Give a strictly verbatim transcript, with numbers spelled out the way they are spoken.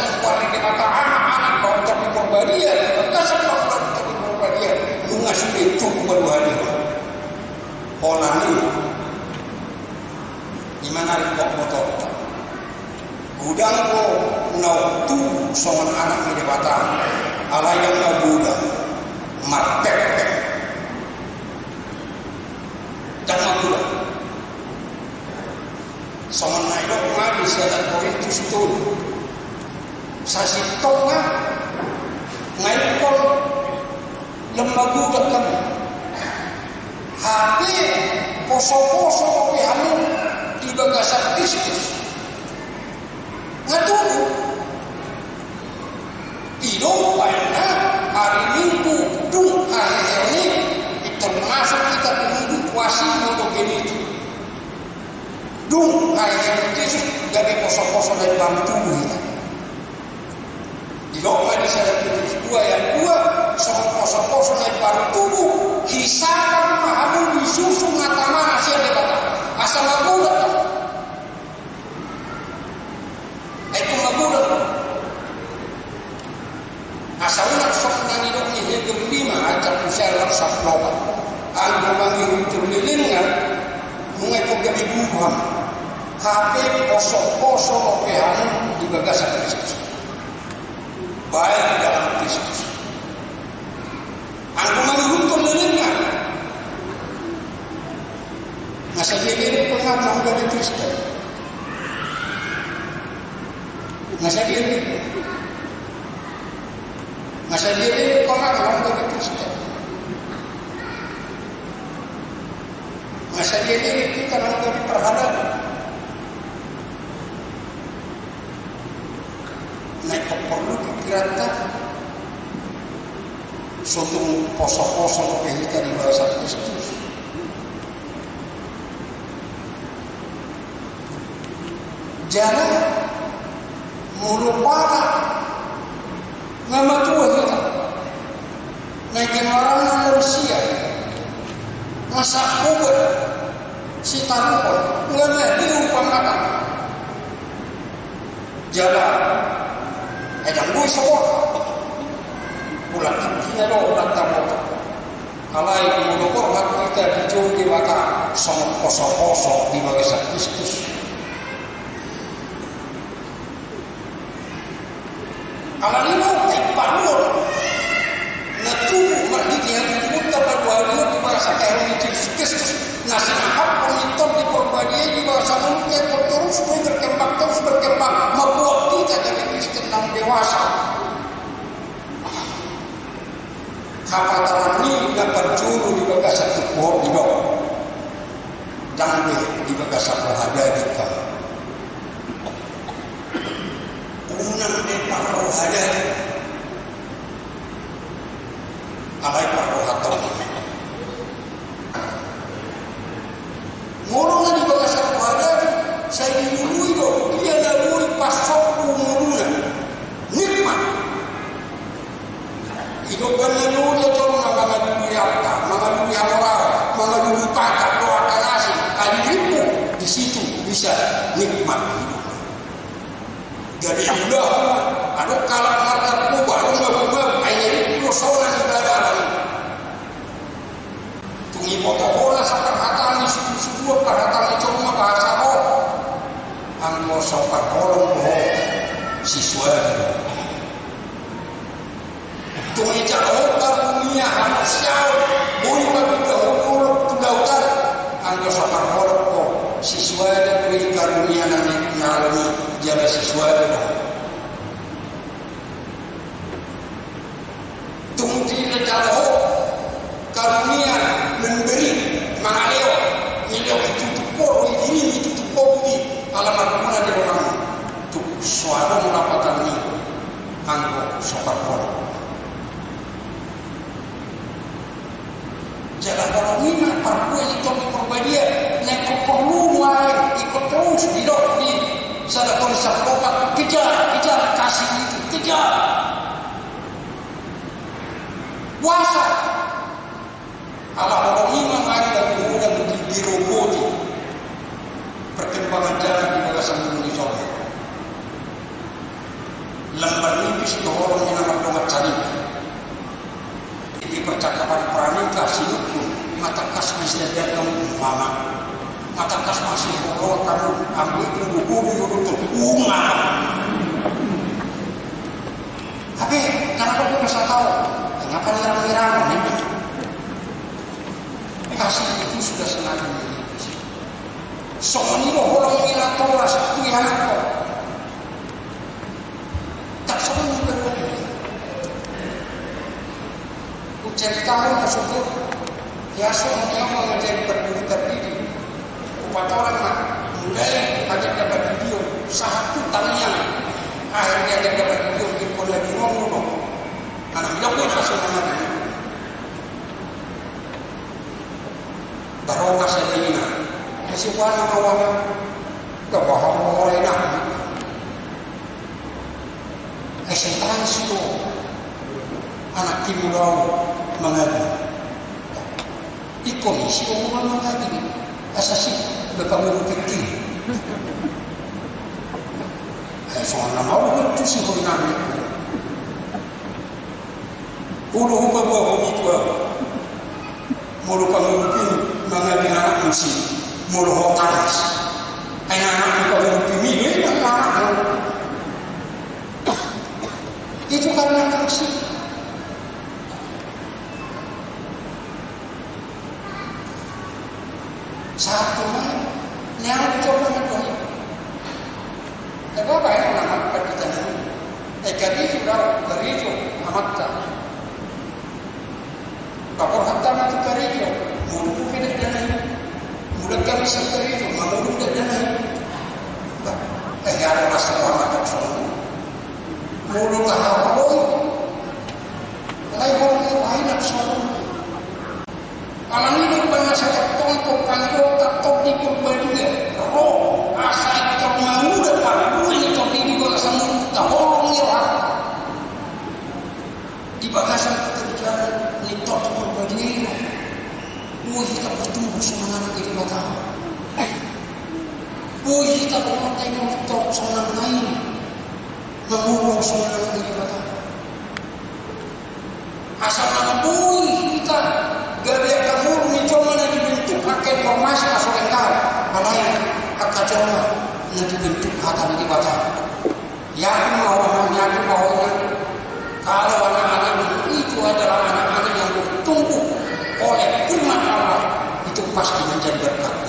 Pahuaon ni Debata Ama, Anak, Tondi Porbadia, di bagasan pahuaon ni Tondi Porbadia, nunga sude tubu baru hali. Holan i, i ma na ringkot botorta. Godang do na tubu songon anak ni Debata, alai ndang magodang, marpekpek. Ndang magodang. Songon na didok ma di sada Korintus tolu. Sasintongna, nga ingkon lam magodang hamu. Hape posoposo dope hamu di bagasan Kristus. Nga tubu. I do umbahen na ari Minggu dung haheheon i, termasuk hita tu Minggu Quasimodogeniti. Dung haheheon Jesus, gabe posoposo na imbaru tubu hita. Didok ma di sada Petrus dua ayat dua, songon posoposo na imbaru tubu, hisahon ma hamu di susu na tamana sian Debata. Asa magodang. Ai tung magodang. Asa unang songon na nidok ni Heber lima ayat sampulu sada laho sampulu opat. Anggo mangihuthon lelengna, nunga ingkon gabe guru hamu. Hape posoposo dope hamu di bagasan Kristus. Baik dalam Kristus. Anggo mangihuthon lelengna, nga sadia leleng pe nga gabe Kristen. Nga sadia leleng. Nga sadia leleng pe nga gabe Kristen. Nga sadia leleng pe nga gabe parhadang. Na ingkon porlu pikiranta, so tung posoposo dope hita di bagasan Kristus. Jala molo pala nga matua hita, na ganuaranna lansia, nga sahobat, sitaruhon, nga mahiu panganan. Jala ndang boi so borhat. Holan tingkina do ndang taboto. Alai molo borhat hita dijou Debata songon posoposo di bagasan Kristus. Alani i do na imbaru na tubu marhitehite tubunta paduahalion di bagasan haheheon ni Jesus Kristus, na sinahaphon ni Tondi Porbadia i di bagasan ngolunta, ingkon torus do i berkembang, torus berkembang, mambuat hita jadi Kristen na dewasa. Hapatarang ni na parjolo di bagasan turpuk on didok, ndang be di bagasan roha daging hamu. Unang be parroha daging, alai parroha tondi. Molo na di bagasan roha daging, sai dilului do dia na boi pasombu ngoluna. Nikmat. Didok na lului jolma mangalului angka, mangalului hamoraon, mangalului pangan dohot angka na asing, alai rimpu di situ bisa nikmat. Jadi ibadah, adong halak marnarkoba, adong mabuk-mabuk, ai na rimpu sonang ibadah. Tung diboto ho na so parhata ni suhut-suhut, parhata ni jolma bahasa roha. Anggo so parholong ho, sisuai. Tung dijalo ho karunia haporseaon, boi ma piga ho holong tu lautan. Anggo so parholong ho, sisuai do i karunia na nijalo i, jala sisuai do ho. Tung dijalo ho karunia memberi, mangalehon, dilehon tutup ho, diri tutup ho, budi, ala marguna di rohana. Tung so adong lapatan ni, anggo so parholong. Jala holong i ma pardua ni Tondi Porbadia, na ingkon porlu nuaeng, ingkon torus didok di sada Korintus sampulu opat, kejar, kejar kasih itu, kejar. Puasa. Ala holong i ma nuaeng dang, dang di, diroboti perkembangan zaman di bagasan ngolu ni jolma. Lembar nipis do holong ni na mardongan saninta. Di percakapan pranikah sinungkun, ma tangkas ma siandarna mama. Ma tangkas ma siholotan, anggo i gogo do i do tu unga. Tapi kenapa dia bisa tahu? Kenapa nirang-nirang? Kasih itu sudah sangat menipis. Songon i do holong ni natoras tu ianakhon. Tak songon i do. Hucerita ma songon i. Ia songon i ma jadi perguru terdidik. Hupatorang ma. Mulai hajat dapat video. Sahat tu tangiang. Akhirnya hajat dapat video. Ingkon lagi ngomong. Anak bilang gue tak songon i. Baru masa ini na. Masih wana kawan. Gak paham orang enak. Eh, setan sih tuh. Anak timur mangaji. Iko misi orang mangaji. Asa sih, udah kamu pikir. Eh, soalnya mau betul sih kau nanya. Olo hupabohongi tu ahu. Molo pangurupim mangaji anakmu si, molo ho tangis. Ai anakmu pangurupim i, eh, anakmu. Itu karena tangis. Satu mai, nian coba na doi. Eba baen nama paditan ini. Eka di sudah bariso amanta. Bakor hatta mati karijo, mulu buke dek danai. Muda kami sakarijo, mamulu dek danai. Eh, ya ada rasa lama tak sono. Mulu tak apa boy. Lai hong ni wai nak sono. Alani do bana sakit tongkol panggota topi purbadia. Roh, asa ikut manguda pangguda ni topi di bagasan mulu tak holong ya. Di bagasan pekerjaan ni Topi Purbadia, boi hita bertumbuh songon anak ni Debata. Boi hita bermain untuk songon anak lain, mengurung songon anak ni Debata. Asa mana boi hita gabe angka mulu ni jolma na dibentuk angka informasi na so denggan, alai angka jolma na dibentuk hata ni Debata. Yakin bahwa, yakin bahwa kalau anak-anak itu adalah anak-anak yang bertumbuh oleh firman Allah, itu pasti menjadi berkat.